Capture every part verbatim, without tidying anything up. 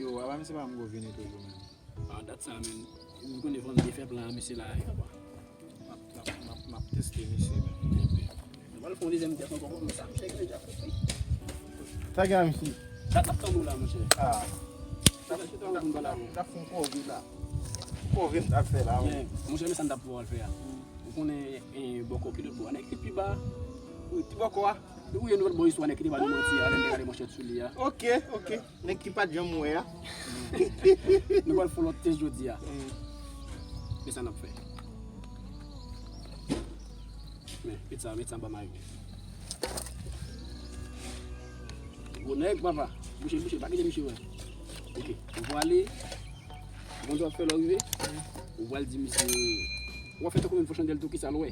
Yo, apa misye pa menm ko vini toujou menm? A, dat sa menm. M konnen Vann te fè plan a misye la, e, papa. M ap, m ap, m ap, m ap teste misye menm. Nou pral fè yon dezyèm tès ankò, konsa misye gen deja konpli. Sa gen la, misye? Dat n ap tann ou la, monchè. A. N ap, n ap, n ap fè yon kòve la. Kòve n ap fè la, wi. Men, monchè, men sa n t ap pou al fè a. Ou konnen, e, bòkò ki lòt bò a, nèg ki pi ba. Wi, ti bòkò a. Wi, nou lòt bò istwa, nèg ki te ba nou manti a, lè n te gade manchèt sou li a. Ok, ok. Nèg ki pa t janm wè a. Nou pral fè yon lòt tès jodi a. Mm. Men sa n ap fè. Men, met sa, met sa anba mayo. Gwo nèg, papa. Bouche, bouche, pa kite misye wè. Ok, ou pral ale. Bon, sa w ap fè lè w rive. Ou pral di misye, w ap fè tankou menm fò chandèl tou, kisa l wè.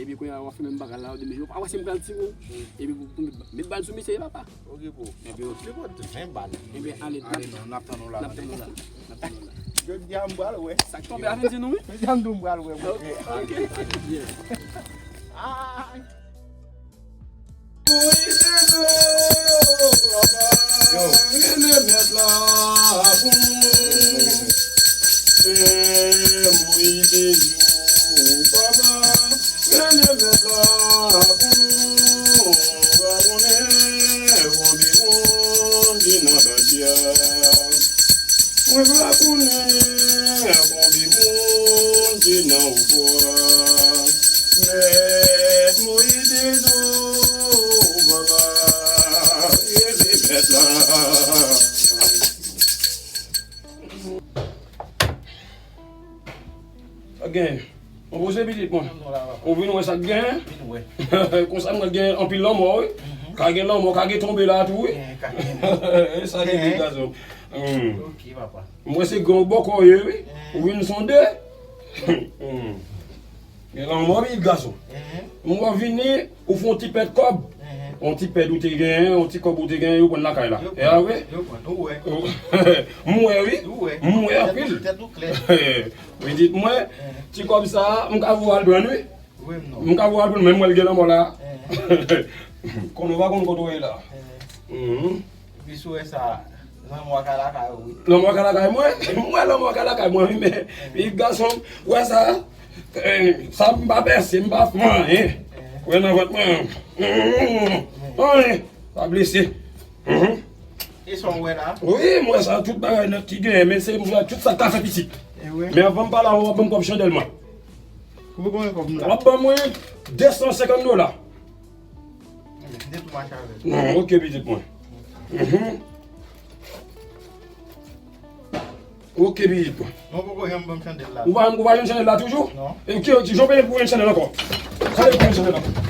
Epi kounye a w ap fè menm bagay la, w ap di misye, a wè si m pral tire w. Epi pou, pou met bal sou misye, papa. Ok, bro. Epi, ok. Li pot ven bal. Ebyen, ale, ale, non, n ap tann ou la, n ap tann ou la. N ap tann ou la. Jodi a, m pral wè. Sa k tonbe a vin di nou, wi. Jodi a, m di w m pral wè, bro. Ok, ok. Ay. Moyiz Dezou, papa, rele mèt la pou nou. Moyiz Dezou, papa, rele mèt la pou nou. Pa konnen konbyen moun ki nan bandi a. Mwen pa konnen konbyen moun ki nan wopo a. Mèt Moyiz Dezou, papa, rele mèt la. Sa k genyen? Mwen poze pitit mwen. Ou vin wè sa k genyen? Vin wè. Konsa mwen gen anpil lanmò, wi. Mhm. Ka gen lanmò, ka gen tonbe la tou, wi. Gen, ka gen. E sa ki gen gason. Hmm. Ok, papa. Mwen se gran bòkò ye, wi. Mhm. Ou vin sonde. Hmm. Gen lanmò, pitit gason. Mhm. Mwen vini, ou fè yon ti pèt kòb. Mhm. Yon ti pèt ou te genyen, yon ti kòb ou te genyen, yo pran lakay la. Yo pran. E a vre? Yo pran, nou wè. M wè, wi. Nou wè. M wè anpil. Tèt ou, tèt ou klè. Pitit mwen, ti kòb sa a, m ka voye al pran l, wi. Wi, m non. M ka voye al pran l, men m wè l gen lanmò la. Eh. Konnen w pa konn kote w ye la. Eh. Mhm. Epi si w wè sa, lanmò a ka lakay ou, wi. Lanmò a ka lakay mwen? M wè lanmò a ka lakay mwen, wi, men, eh, pitit gason m, w wè sa, eh, sa m pa pèse, m pa fè anyen. Eh. Wè nan vant mwen. Mhm. Eh. Anyen. Pa blese. Mhm. E sa w wè la? Wi, m wè sa, tout bagay nèt ki genyen, men se m wè tout sa k ka fè pitit. E wi. Men anvan m pale avè w, w ap ban m kòb chandèl mwen. Konbyen, konbyen kòb m la? W ap ban mwen de san senkant dola. Ebyen, m te tou mache avè l. Non, ok, pitit mwen. Mhm. Ok, pitit mwen. Non, poko janm ban m chandèl la. Ou pa, ou pa jwenn chandèl la toujou? Non. E ki, ki jan w peye pou jwenn chandèl ankò? Sa vle pou jwenn chandèl ankò?